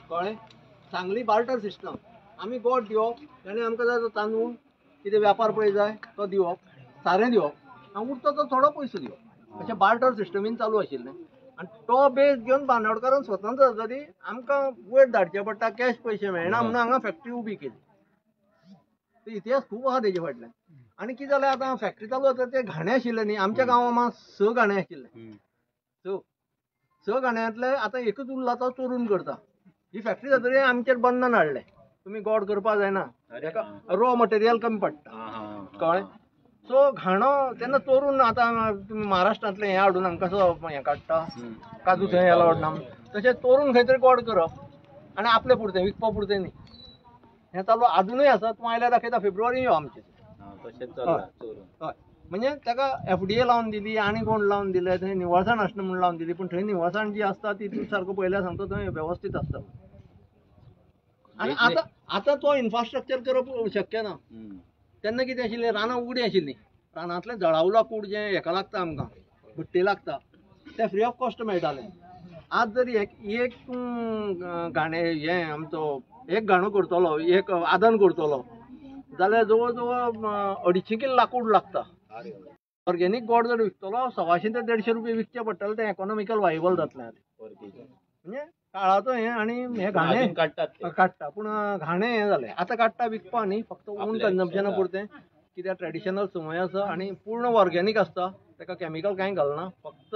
कळ्ळें? सांगली barter system. आमी गोड दिवप आनी आमकां जाय तो तांदूळ कितें व्यापार पळय जाय तो दिवप, सारें दिवप आनी उरता तो थोडो पयसो दिवप. अशें बार्टर सिस्टमीन चालू आशिल्लें. आनी तो बेस घेवन बांदोडकारान स्वतंत्र जातरी आमकां वयर धाडचें पडटा, कॅश पयशे मेळना म्हणून हांगा फॅक्टरी उबी केली. तो इतिहास खूब आसा तेजे फाटल्यान. आनी कितें जालें, आतां फॅक्टरी चालू जाता ते घाणे आशिल्ले न्ही, आमच्या गांवां मात 6 घाणे आशिल्ले. 6 घाण्यांतले आतां एकूच उरला, तो चोरून करता. ही फॅक्टरी जातरी आमचेर बंधन हाडलें, तुमी गोड करपा जायना, रॉ मटेरियल कमी पडटा. कळ्ळें? सो घाणो तेन्ना चोरून आतां तुमी महाराष्ट्रांतलें हें हाडून हांकां कसो हें काडटा, काजू थंय अलावड ना, तशें चोरून खंय तरी गोड करप आनी आपलें पुरतें विकपा पुरतें न्ही. हें चालू आजुनूय आसा. तूं आयल्यार दाखयता, फेब्रुवारी यो आमचें. हय, म्हणजे ताका FDA लावन दिली आनी कोण लावन दिले, थंय निवळसाण आसना म्हूण लावन दिली, पूण थंय निवळसाण जी आसता ती तूं सारको पळयल्यार सांगता थंय वेवस्थीत आसता. आनी आतां आतां तो इन्फ्रास्ट्रक्चर करप शक्य ना. तेन्ना कितें आशिल्लें, रानां उगडीं आशिल्लीं, रानांतलें जळावला कूड जें हेका लागता आमकां भट्टी लागता तें फ्री ऑफ कॉस्ट मेळटालें. आज जर एक तूं घाणे हें आमचो एक घाणो करतलो, एक आदन करतलो जाल्यार जवळ जवळ 250 कील लाकूड लागता. ऑर्गेनीक गोड जर विकतलो 125 ते 150 रुपये विकचें पडटलें, तें इकॉनॉमिकल वायबल जातलें. म्हणजे काळाचो हें आनी हे घाणे काडटा, पूण घाणे हें जालें आतां काडटा विकपा न्ही, फक्त ओन कन्जम्पशना पुरतें. कित्याक ट्रेडिशनल संवय आसा आनी पूर्ण ऑर्गेनीक आसता, ताका केमिकल कांय घालना, फक्त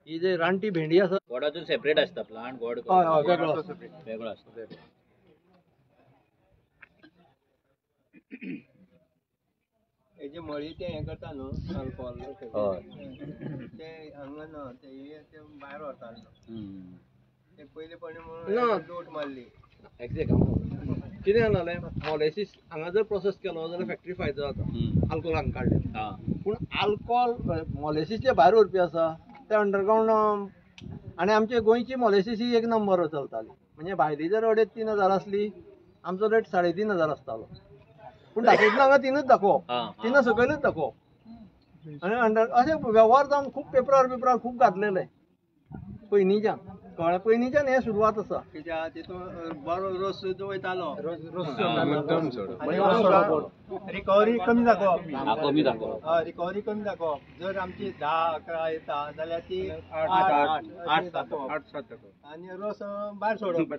ही जे रानटी भेंडी आसा. गोडाचो सेपरेट आसता प्लांट, गोड हय हय वेगळो वेगळो आसता. हेजे मळी ते हें करता न्हू अल्कोहोल ते हांगा ना, ते भायर व्हरताले ते पयलीं पयलीं म्हणून लूट मारली. एक्झॅक्ट कितें जालें, मोलेसीस हांगा जर प्रोसेस केलो जाल्यार फॅक्टरी फायदो जाता, आल्कोहोल हांगा काडलें. पूण आल्कोहोल मोलेसीस जे भायर व्हरपी आसा ते अंडरग्रावंड. आनी आमचे गोंयची मोलेसीस ही एक नंबर चलताली, म्हणजे भायली जर 2.5-3 हजार आसली, आमचो रेट 3.5 हजार आसतालो. पूण दाखयतना हांगा 3च दाखोवप, 3 सकयलूच दाखोवप. आनी अंडर अशें वेव्हार जावन खूब पेपरार बिपरार खूब घातलेले पयलींच्यान. कळ्ळें? पयलींच्यान हें सुरवात आसा. कित्याक तितून बरो रोस सुद्दां वयतालो, रिकवरी कमी दाखोवप, कमी दाखोवप, हय रिकवरी कमी दाखोवप. जर आमची 10-11 येता जाल्यार ती 8-8 दाखोवप, 8-7 दाखोवप आनी रोस भायर सोडप.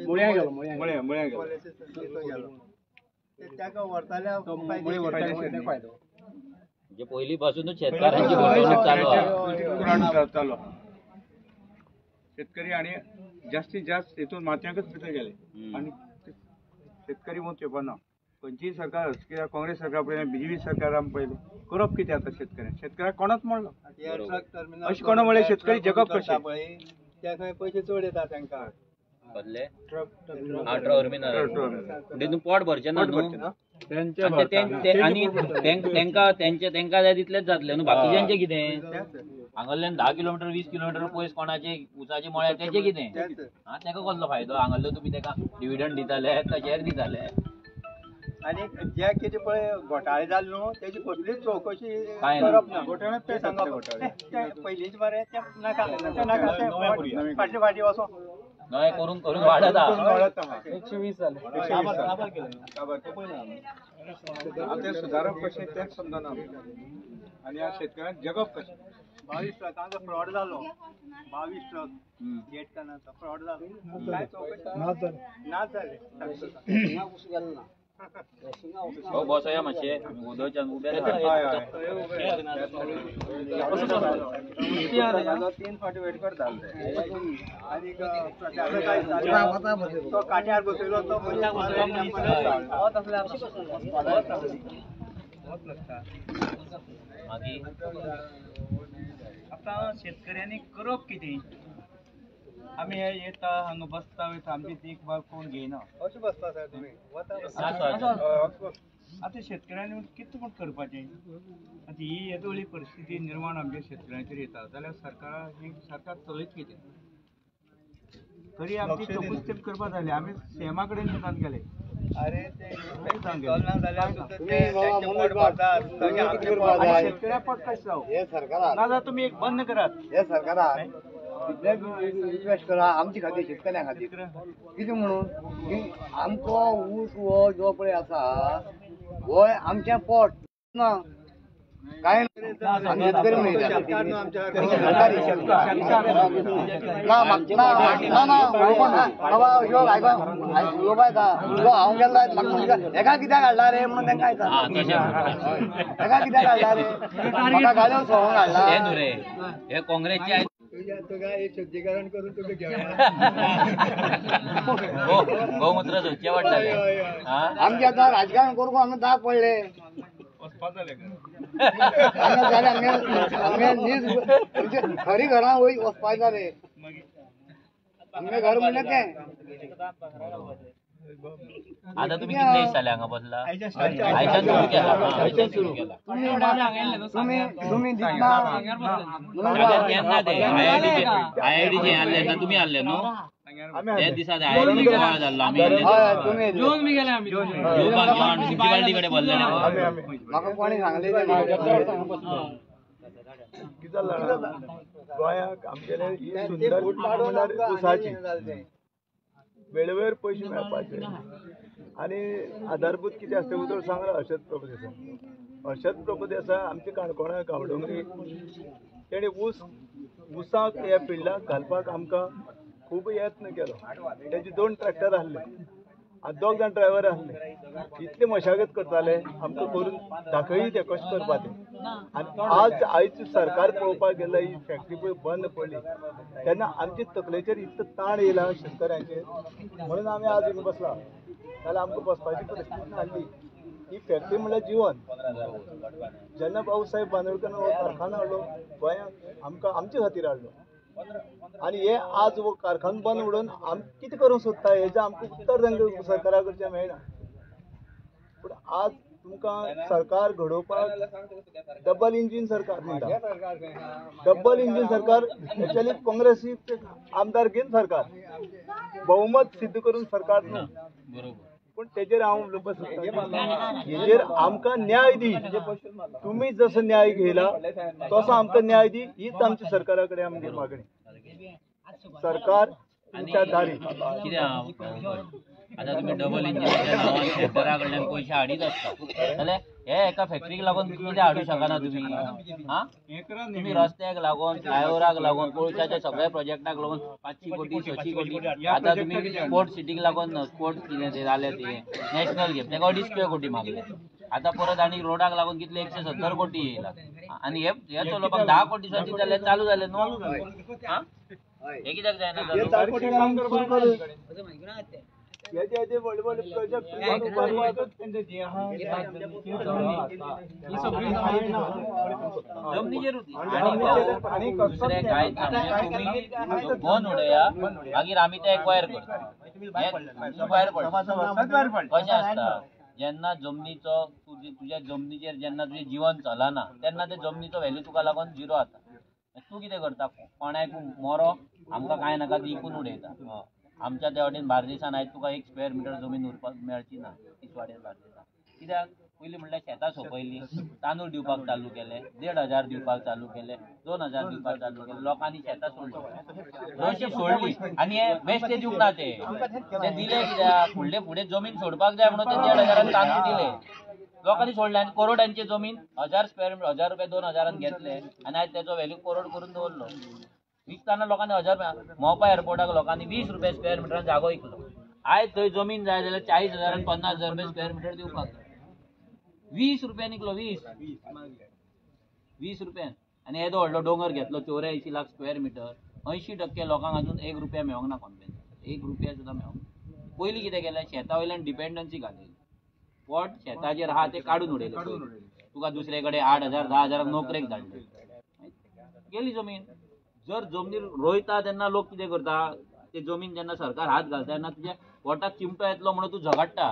मुळ्या गेलो, मुळ्या गेलो ताका व्हरताल्या फायदो. म्हणजे पयलीं पासूनच शेतकारांची गुंतवणूक चालू चालू. शेतकरी आणि जास्तीत जास्त हेतून मातयांकच भितर गेले आनी शेतकरी म्हणून येवपा ना. खंयचीय सरकार, कित्याक काँग्रेस सरकार पळयलें, बीजेपी सरकार आमी पळयलें, करप कितें आतां शेतकऱ्यांक? शेतकऱ्याक कोणाच म्हणलो अशें कोणा म्हणलें शेतकरी जगप कशें? त्या खंय पयशे चड येता तांकां. बदले टर्मिनल पोट भरचें ना न्हू, आनी तेंका तेंका जाय तितलेच जातले न्हू, बाकीच्यांचें कितें? हांगल्ल्यान 10 किलोमिटर 20 किलोमिटर पयस कोणाचे उसाचे मळे, तेचें कितें? आं, तेका कसलो फायदो? हांगल्लो तुमी तेका डिविडंड दिताले, तशेर दिताले. आनी जे कितें पळय घोटाळे जाले न्हू तेजी कसलीच चवकशी करप ना. ते सांगप पयलींच बरें, ते नाका नाका, फाटले फाटीं वचो नवें करून करून वाडत. 120 जाले. आतां सुदारप कशें तेंच समजना आनी ह्या शेतकऱ्यांक जगप कशें? 22 ट्रकांचो फ्रॉड जालो, 22 ट्रक गेट कानाचो फ्रॉड जालो, कांय चवकशी नाच जाले. हो बसया मातशें उदोच्यान उबे 3 फावटी वेट करताले. आनी तो काट्यार बसयलो तो आतां शेतकऱ्यांनी करप कितें? आमी हे येता हांगा बसता वयता, आमची देखभाल कोण घेयना. अशें बसता सर तुमी? आतां शेतकऱ्यांनी कितें म्हूण करपाचें? आतां ही येदोळी परिस्थिती निर्माण आमच्या शेतकऱ्यांचेर येता जाल्यार सरकारा ही सरकार चलयत कितें? तरी आमची चौकशी करपा जाली. आमी सीएमा कडेन सुद्दां गेले. अरे ते चलना जाल्यार शेतकऱ्या पोट कशें जावं? नाजाल्यार तुमी एक बंद करात. हे सरकारान तितले रिक्वेस्ट करा आमचे खातीर, शेतकऱ्यां खातीर. कितें म्हणून की आमचो ऊस हो जो पळय आसा हो आमचें पोट ना काय शेतकरी ना ना बाबा ह्यो उलोवपा येता हांव गेल्लो म्हाका हेका कित्याक हाडला रे म्हणून तांकां येता, हेका कित्याक हाडला रे, म्हाका गाडयो सोडून हाडला. हे काँग्रेसचे शुद्धीकरण करून तुका गोमुत्र स्वच्छ वाडटलें. आमचे आतां राजकारण करूंक आमी दाग पडले खरी घरां वय वचपा जाले आमगे घर म्हणलें तें. आता तुम्ही कितले दीस जाले हांगा बसला? आयच्यान सुरू केला, आयच्यान सुरू केला. तुमी दितना केन्ना ते आयआयटीचे आसले ना, तुमी आसले न्हू ते दिसा आयआयटी गोवा जाल्लो, आमी म्युनिसिपालिटी कडेन बसले. म्हाका कोणी सांगलें कितें जालां गोंयाक आमगेले ही सुंदर म्हणल्यार ऊसाची वेळेवेळ पयशे मेळपाचे आनी आधारभूत कितें आसता उदळ सांगला हर्षद प्रभुदेसाय. हर्षद प्रभुदेसाय आमच्या काणकोणा गांवडोंगरी तेणी ऊस ऊसाक ह्या फिल्डाक घालपाक आमकां खूब यत्न केलो. तेजे 2 ट्रॅक्टर आसले आनी 2 जाण ड्रायव्हर आसले. इतले मशागत करताले आमकां करून दाखयी ते कशें करपा तें. आनी आज आयज सरकार पळोवपाक गेल्यार ही फॅक्टरी पळय बंद पडली तेन्ना आमचे तकलेचेर इतलो ताण येयला शेतकऱ्यांचेर, म्हणून आमी आज हिंगा बसला. जाल्यार आमकां बसपाची परिस्थिती नासली. ही फॅक्टरी म्हणल्यार जिवन. जेन्ना बाबूसाहेब बांदोडकर हो कारखानो हाडलो गोंयांत आमकां आमचे खातीर हाडलो आनी हे आज हो कारखानो बंद उडोवन आमी कितें करूंक सोदता हेजें आमकां उत्तर तांकां सरकारा कडच्यान मेळना. पूण आज तुमकां सरकार घडोवपाक डबल इंजीन सरकार म्हणटा. डबल इंजीन सरकार एक्चुअली काँग्रेस आमदार घेवन सरकार बहुमत सिद्ध करून सरकार न्हू. पूण तेजेर हांव उलोवपाक सोदता, हेजेर आमकां न्याय दी, तुमी जसो न्याय घेयला तसो आमकां न्याय दी, हीच आमच्या सरकारा कडेन आमची मागणी. सरकार तुमच्या दारी. कितें आतां तुमी डबल इंजिनाच्या नांवान सरकारा कडल्यान पयशे हाडीत आसता जाल्यार हे एका फॅक्टरीक लागून कितें हाडूं शकना तुमी? आं, तुमी रस्त्याक लागून, फ्लायओवराक लागून, कोळशाच्या सगळ्या प्रोजेक्टाक लागून 500 कोटी 600 कोटी. आतां तुमी स्पोर्ट सिटीक लागून स्पोर्ट कितें ते जालें ते नॅशनल गेम तेका 250 कोटी मागले. आतां परत आनी रोडाक लागून कितले 170 कोटी येयला. आनी हे चलोवपाक 10 कोटी साठी जाल्यार चालू जालें न्हू. आं, हे कित्याक जायना चालू? जमनीचेर आणि दुसरें कांय तुमी बंद उडया, मागीर आमी ते एक्वायर करता. भायर पडटा कशें आसता जेन्ना जमनीचो तुज्या जमनीचेर जेन्ना तुजें जिवन चलना तेन्ना ते जमनीचो व्हॅल्यू तुका लागून झिरो जाता. तूं कितें करता, कोणाक मरो आमकां कांय नाका ती विकून उडयता. आमच्या त्या वाटेन बार्देसान आयज तुका 1 स्क्वेअर मिटर जमीन उरपाक मेळची ना तिसवाडीन बार्देसान. कित्याक पयलीं म्हणल्यार शेतां सोंपयलीं, तांदूळ दिवपाक चालू केले, 1500 दिवपाक चालू केले, 2000 दिवपाक चालू केले, लोकांनी शेतां सोडली, जशी सोडली आनी हे बेश्टे दिवंक ना, ते ते दिले कित्याक फुडले फुडें जमीन सोडपाक जाय म्हणून ते 1500 तांदूळ दिले, लोकांनी सोडले. आनी करोडांची जमीन 1000 स्क्वेअर मिटर 1000 रुपया 2000 घेतले आनी आयज तेचो व्हॅल्यू करोड करून दवरलो. विकतना लोकांनी 1000 रुपया, मोपा एअरपोर्टाक लोकांनी 20 रुपया स्क्वेअर मिटरान जागो विकलो. आयज थंय जमीन जाय जाल्यार 40,000 आनी 50,000 रुपया स्क्वेअर मिटर दिवपाक जाय. 20 रुपया निकलो, 20 रुपयान. आनी येदो व्हडलो दोंगर घेतलो 84 लाख स्क्वेअर मिटर, 80% लोकांक अजून 1 रुपया मेळोंक ना कॉम्पेन्सेशन, 1 रुपया सुद्दां मेळोंक ना. पयलीं कितें केलें, शेता वयल्यान डिपेंडन्सी घातली, पोट शेताचेर आहा ते काडून उडयले, तुका दुसरे कडेन 8,000 10,000 नोकरेक धाडले, गेली जमीन. जर जमनीर रोयता तेन्ना लोक कितें करता, ते जमीन जेन्ना सरकार हात घालता तेन्ना तुज्या पोटाक चिमटो येतलो म्हणून तूं झगडटा.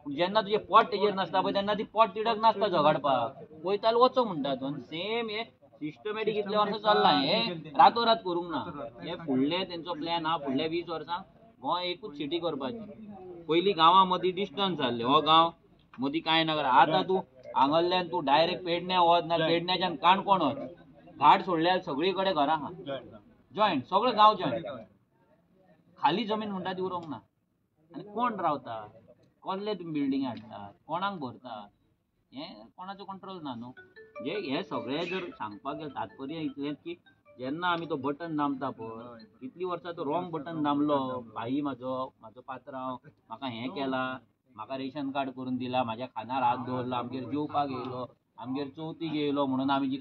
जेन्ना तुजें पोट तेजेर नासता पळय तेन्ना ती पोट तिडक नासता झगडपाक, वयताले वचो म्हणटा तूं. सेम हे सिस्टमॅटीक इतले वर्सां चल्लां, हे रातोरात करूंक ना. हे फुडले तेंचो प्लॅन आहा, फुडल्या 20 वर्सां गोंय एकूच सिटी करपाची. पयलीं गांवां मदीं डिस्टन्स आसलें, हो गांव मदीं कांय ना. आतां तूं हांगल्ल्यान तूं डायरेक्ट पेडण्यां वच ना, पेडण्याच्यान काणकोण वच, घाट सोडल्यार सगळी कडेन घरां आहा. जॉयंट सगळो गांव जॉयंट खाली जमीन म्हणटा ती उरोंक ना. आनी कोण रावता कसले तुमी बिल्डींग हाडटात कोणाक भरतात हें कोणाचो कंट्रोल ना न्हू. म्हणजे हे सगळें जर सांगपाक गेलें तात्पर्य इतलेंच की जेन्ना आमी तो बटन दामता पळय इतलीं वर्सां तो रॉंग बटन दामलो भाई म्हाजो म्हाजो पात्रांव म्हाका हें केलां म्हाका रेशन कार्ड करून दिलां म्हाज्या खानार हात दवरलो आमगेर जेवपाक येयलो आमगेर चवथीक येयलो म्हणून आमी जी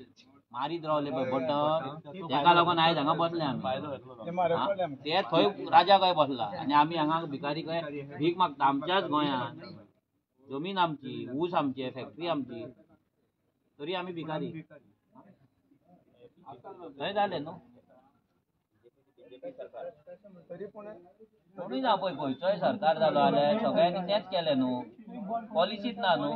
मारीत रावले पळय बटन तेका लागून आयज हांगा बसले आमी. ते थंय राजा खंय बसला आनी आमी हांगा भिकारी खंय भीक मागता. आमच्याच गोंयांत जमीन आमची ऊस आमचे फॅक्टरी आमची तरी आमी भिकारी थंय जालें न्हू. कोणूय ना पळय खंयचोय सरकार जालो जाल्यार सगळ्यांनी तेंच केलें न्हू पॉलिसीच ना न्हू.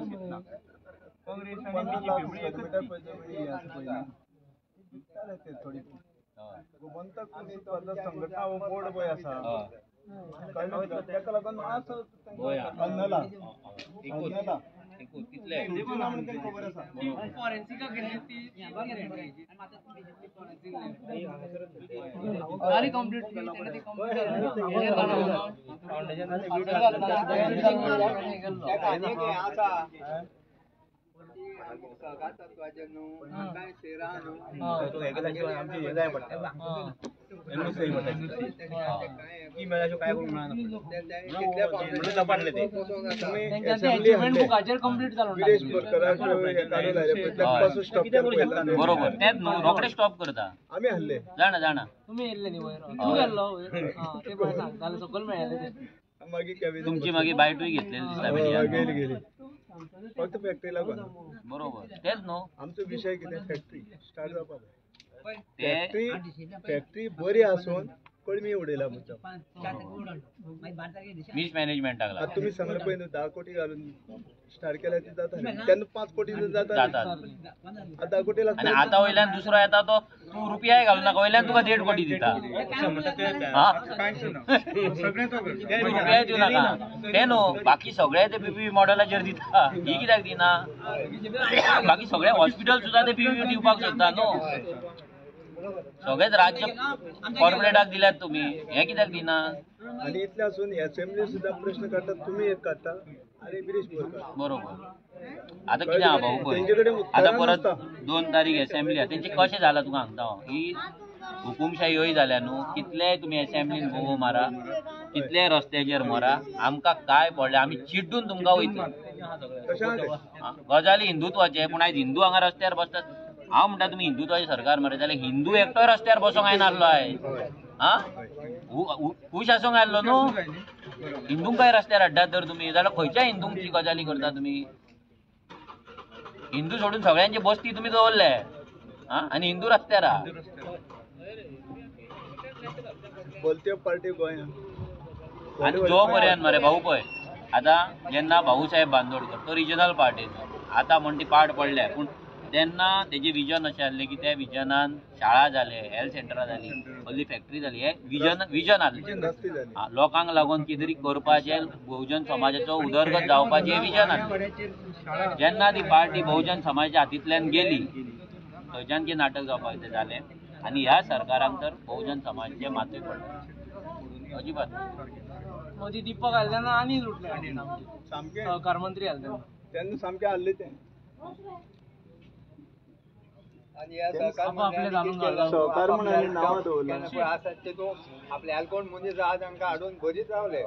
संघटना बोर्ड पळय आसा ताका लागून बरोबर तेच न्हू रोखडे स्टॉप करता आमी हल्ले जाणा जाणा तुमची मागीर बायटूय घेतलेली दिसता गेली फक्त फॅक्टरी लागून. बरोबर तेच न्हू आमचो विशय कितें फॅक्टरी स्टार्ट जावपाक फॅक्टरी फॅक्टरी बरी आसून कळमी उडयला मुद्दाम मिसमॅनेजमेंटाक लागून. तुमी सांगले पळय न्हू 10 कोटी घालून स्टार्ट केल्यार ती जाता तेन्ना 5 कोटी जाता 10 कोटी लागता. आनी आतां वयल्यान दुसरो येता तो तूं रुपयाय घालू नाका वयल्यान तुका 1.5 कोटी दिता. रुपयाय दिवं नाका ते न्हू बाकी सगळे ते पीपीपी मॉडेलाचेर दिता ही कित्याक दिना. बाकी सगळे हॉस्पिटल सुद्दां ते पीपीपी दिवपाक सोदता न्हू. सगळेच राज्य कॉर्पोरेटाक दिल्यात तुमी हें कित्याक दिना. आनी इतलें आसून एसेंब्ली सुद्दां प्रश्न काडटा तुमी एक काडटा आनी गिरीश बोरकार. बरोबर आतां कितें आहा भाऊ पळय आतां परत 2 तारीख एसेंब्ली आहा तेंचें कशें जालां तुका सांगता हांव. ही हुकुमशाही हय जाल्या न्हू कितलेय तुमी एसेंब्लीन बोबो मारा कितलेय रस्त्याचेर मरा आमकां काय पडलें आमी चिड्डून तुमकां वयतले. गजाली हिंदुत्वाचे पूण आयज हिंदू हांगा रस्त्यार बसतात. हांव म्हणटा तुमी हिंदुत्वाचें सरकार मरे जाल्यार हिंदू एकटोय रस्त्यार बसोंक आयनासलो आयज. आं खूश आसूंक आयल्लो न्हू. हिंदूंक काय रस्त्यार हाडटात तर तुमी जाल्यार खंयच्या हिंदूंची गजाली करता तुमी. हिंदू सोडून सगळ्यांची बस्ती तुमी दवरले आं आनी हिंदू रस्त्यार आहा. आनी जो पर्यंत मरे भाऊ पळय आतां जेन्ना भाऊसाहेब बांदोडकर तो रिजनल पार्टीचो आतां म्हण ती पाड पडल्या पूण तेन्ना तेजें विजन अशें आसलें की त्या विजनान शाळा जाले हेल्थ सेंटरां जाली व्हडली फॅक्टरी जाली हे विजन विजन आसलें लोकांक लागून कितें तरी करपाचें बहुजन समाजाचो उदरगत जावपाचें विजन आसलें. जेन्ना ती पार्टी बहुजन समाजाच्या हातींतल्यान गेली थंयच्यान कितें नाटक जावपाक तें जालें आनी ह्या सरकारान तर बहुजन समाजाचें मातूय पडलें अजिबात. मदीं दीपक आयले तेन्ना आनी लुटले सहकार मंत्री आसले तेन्ना सामकें हाडलें तें. सहकार म्हणून नांव दवरलें आपल्या कोण मनीस आहा तांकां हाडून भरीत रावले.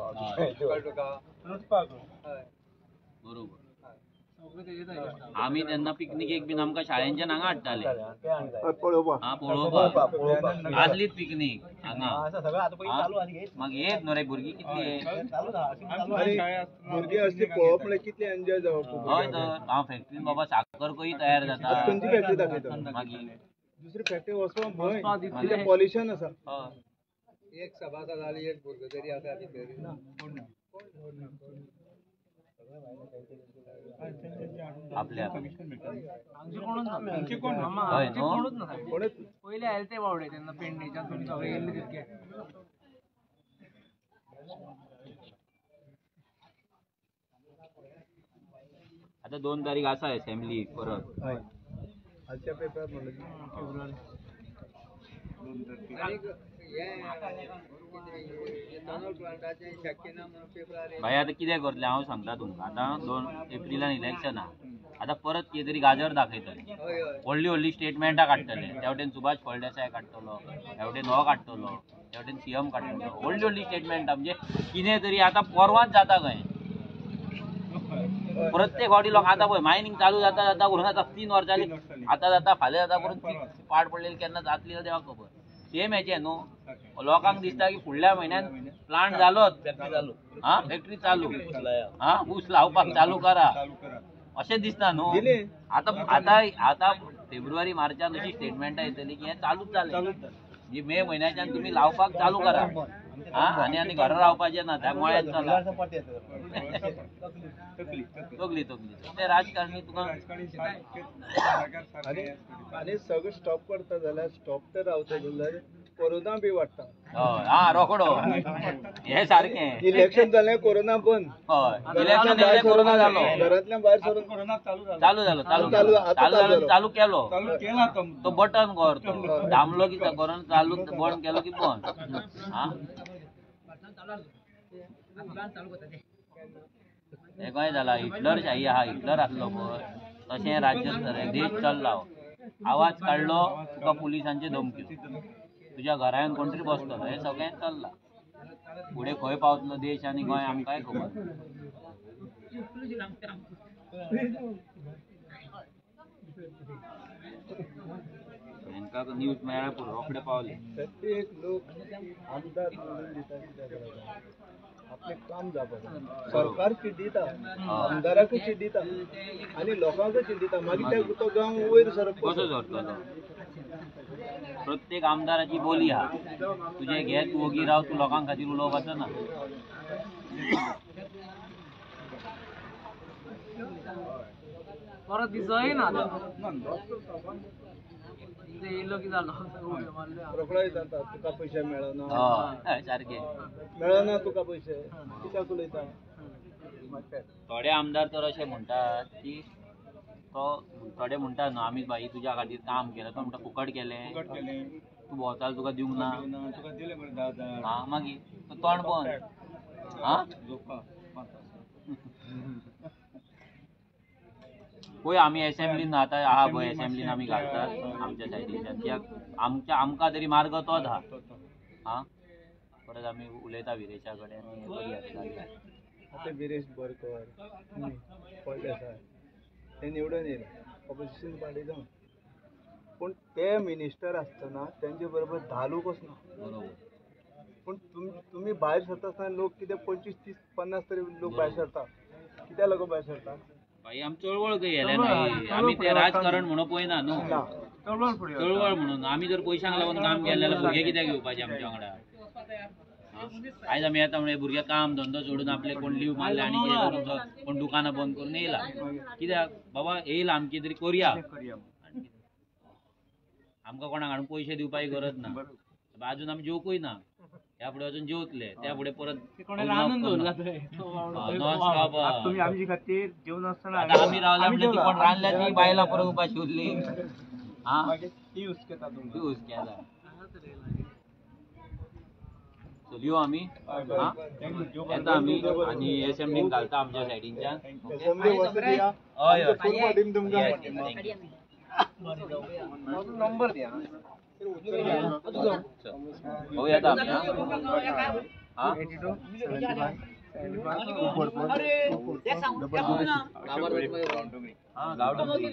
बरोबर आमी तेन्ना पिकनिकेक बीन आमकां शाळेंच्यान हांगा हाडटाले पळोवपाक आसलीच पिकनीक हांगा. मागीर येत न्हू रे भुरगीं कितली भुरगीं असली पळोवप म्हणल्यार कितली एन्जॉय जावप. हय तर हांव फॅक्टरीन बाबा साकर कशी तयार जाता खंयची फॅक्टरी दाखयता मागीर दुसरी फॅक्टरी वचपाक भंय कितें पॉल्युशन आसा. एक सभासद जाली एक भुरगो तरी आसा भितर. आपल्या पयले आयले ते बावडे तेन्ना पेडणेच्यान तुमी सगळे गेल्ले तितके. आता 2 तारीख आसा असेंब्ली परत. आजच्या पेपरात म्हणलं भाई आतां कितें करतलें हांव सांगता तुमकां. आतां 2 एप्रिलान इलेक्शन आहा, आतां परत कितें तरी गाजर दाखयतले, व्हडली व्हडली स्टेटमेंटां काडटले. त्या वटेन सुभाष फळदेसाय काडटलो, ह्या वटेन हो काडटलो, त्या वटेन सीएम काडटलो, व्हडली व्हडली स्टेटमेंटां. म्हणजे कितें तरी आतां परवाच जाता खंय प्रत्येक फावटी लोक आतां पळय मायनींग चालू जाता जाता करून आतां 3 वर्सां आतां जाता फाल्यां जाता करून पाड पडलेली केन्ना जातली देवाक खबर. सेम हेचें न्हू, लोकांक दिसता की फुडल्या म्हयन्यान प्लांट जालोच, हा फॅक्टरी चालू, हा ऊस लावपाक चालू करा अशें दिसता न्हू. आतां आतां आतां फेब्रुवारी मार्चान अशी स्टेटमेंटां येतली की हें चालूच जालें, म्हणजे मे म्हयन्याच्यान तुमी लावपाक चालू करा. हा आनी आनी घरा रावपाचें ना, त्या मळ्यान चला. तकली तकली ते राजकारणी तुका आनी सगळें स्टॉप करता जाल्यार स्टॉप तर रावता जाल्यार कोरोना बी वाडटा. हय हा रोखडो हे सारकें इलेक्शन जालें कोरोना बंद. हय इलेक्शन जालें कोरोना जालो, घरांतल्यान भायर सरून कोरोना चालू चालू जालो, चालू चालू चालू केलो तो बटन कर, तो दामलो की कोरोना चालू बंद केलो की बंद. हा हें कशें जालां, हिटलर शाही आहा, हिटलर आसलो पळय तशें राज्य देश चल्ला. आवाज काडलो तुका पुलिसांचे धमक्यो, तुज्या घरा येवन कोण तरी बसतलो, हें सगळें चल्लां. फुडें खंय पावतलो देश आनी गोंय आमकांय खबर. हेंकां न्यूज मेळ्ळ्यार पुरो रोखडे पावले. प्रत्येक लोक आमदार निवडून दिता कित्याक आपलें काम जावपाक, सरकार चिड्डिता, आमदाराकूय चिड्डिता आनी लोकांकूय चिड्डिता, मागीर तो गांव वयर सरप कसो सरतलो. प्रत्येक आमदाराची बोली आहा, तुजें घे तूं ओगी राव, तूं लोकां खातीर उलोवपाचो ना. परत दिसय ना रोखडो जाता तुका पयशे मेळना, सारकें मेळना तुका पयशे कित्याक उलयता. थोडे आमदार तर अशें म्हणटात की तो थोडे म्हणटात न्हू आमी बाई तुज्या खातीर काम केलें, तो म्हणटा फुकट केलें, तूं भोंवतालो तुका दिवंक ना, हा मागीर तो तोंड बंद. हा पळय आमी एसेंब्लीन आतां आहा पळय, एसेंब्लीन आमी घालतात आमच्या सायडीच्यान, कित्याक आमच्या आमकां तरी मार्ग तोच आहा. हा परत आमी उलयता विरेशा कडेन. आतां विरेश बोरकर फळदेसाय ते निवडून येयले ऑपोजिशन पार्टी जावन, पूण ते मिनिस्टर आसतना तेंचे बरोबर 10 लोक वचना. बरोबर. पूण तुमी भायर सरता आसतना लोक कितें 25, 30, 50 तरी लोक भायर सरता, कित्याक लागून भायर सरता? भाई आमी चळवळ केल्या न्ही, आमी ते राजकारण म्हणून पळयना न्हू, चळवळ म्हणून. आमी जर पयशांक लागून काम केलें जाल्यार भुरगे कित्याक घेवपाचे आमच्या वांगडा? आयज आमी येता म्हणजे भुरगे काम धंदो सोडून आपले कोण लीव मारले आनी कितें करून कोण दुकानां बंद करून येयला, कित्याक बाबा येयला आमी कितें तरी करुया, आमकां कोणाक हाडून पयशे दिवपाची गरज ना. अजून आमी जेवकूय ना, ह्या फुडें वचून जेवतले, त्या फुडें परत नॉनस्टॉप. आमी रावल्या म्हणजे ती कोण रांदल्या ती बायलां परत उपाशी उरली. हा ती हुसकेता, ती हुसकेता. चल यो आमी येता आमी आनी एसेंब्लीन घालता आमच्या सायडीनच्यान. हय हय नंबर द्या. भाऊ येता आमी. हा हा गावडोंगरी.